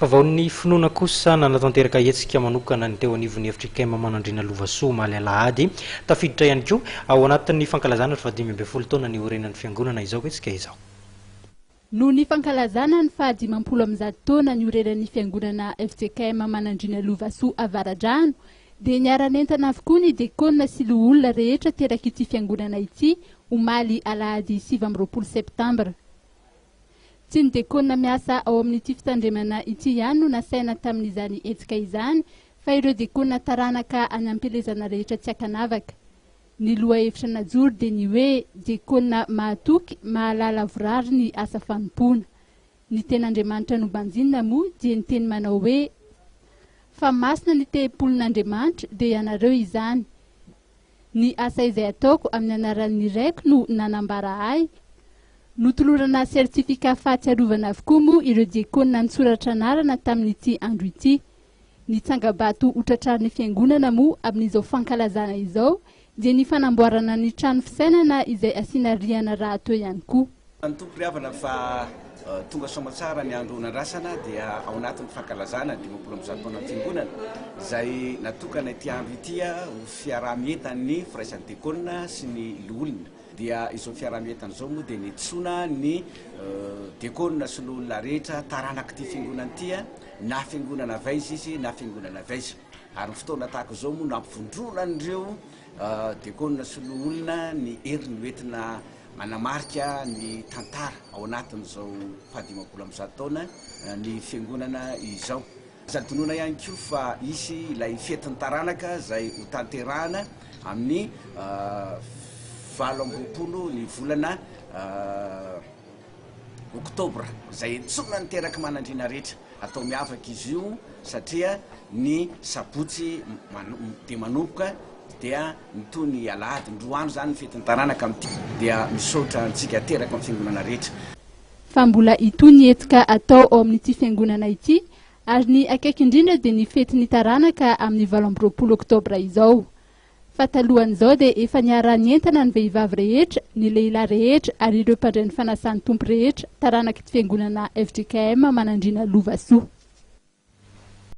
Vaovaon'ny finoana kosa, nanatanteraka hetsika manokana ny teo anivon'ny fjkm Manandriana Lovasoa omaly alahady. Tafiditra ihany koa ao anatin'ny fankalazana ny faha-15 taona niorenan'ny fiangonana izao hetsika izao. Noho ny fankalazana ny faha-150 taona niorenan'ny fiangonana fjkm Manandriana Lovasoa Avaradrano dia niara-nientana avokoa ny dekona sy loholona rehetra terak'ity fiangonana ity omaly alahady 29 septambra. Tsy ny dekona miasa ao amin'ity fitandremana ity ihany no nasaina tamin'izany hetsika izany fa ireo dekona taranaka any am-pielezana rehetra tsy ankanavaka. Ny lohahevitra najoro dia ny hoe dekona mahatoky mahalala lavorary ny asa fanompoana. Ny ten'Andriamanitra nobanjinina moa dia ny teny manao hoe Fa masina ny tempolin'Andriamanitra dia ianareo izany. Ny asa izay ataoko amin'ny anaran'ny Raiko no nanambara ahy. Notolorana certificat fahatsiarovana avokoa moa ireo diakona nisoratra anarana tamin'ity andro ity. Ny tsangabato hotratrarin'ny fiangonana moa amin'izao fankalazana izao dia ny fanamboarana ny trano fisainana izay asiana rihana rahateo ihany koa. Ny Tompo ry havana fa tonga soamatsara ny andro nandrasana dia ao anatin'ny fankalazana ny 150 taonan'ny Fiangonana izay natokana ity andro ity ho fiaraha-mientan'ny firaisan'ny Dekona sy ny Loholona. Dia izao fiaraha-mientana izao moa dia niantsoana ny Dekona sy Loholona rehetra taranak'ity Fiangonana ity na Fiangonana avy aiza izy na Fiangonana avy aiza. Ary ny fotoana tahaka izao moa no hampivondrona an'ireo Dekona sy Loholona ny heriny hoentina Manamarika ny tantara ao anatin'izao faha-50 taona ny Fiangonana izao. Aza adinoina ihany koa fa hisy ilay fetin'ny taranaka izay hotanterahana amin'ny 28 ny volana oktobra izay antsoina ny terak'i Manandriana rehetra. Atao miavaka izy io satria ny sabotsy dia manomboka dia mitohy ny alahady. Ny roa andro izany ny fetin'ny taranaka amin'ity dia misaotra antsika teraka amin'ny fiangonana rehetra. Fa mbola hitohy ny hetsika atao ao amin'ity fiangonana ity ary ny akaiky indrindra dia ny fetin'ny taranaka amin'ny 28 oktobra izao. Fa talohan'izao dia efa niara-nientana ny vehivavy rehetra, ny lehilahy rehetra ary ireo mpandray ny fanasan'ny Tompo rehetra taranak'ity fiangonana fjkm Manandriana Lovasoa.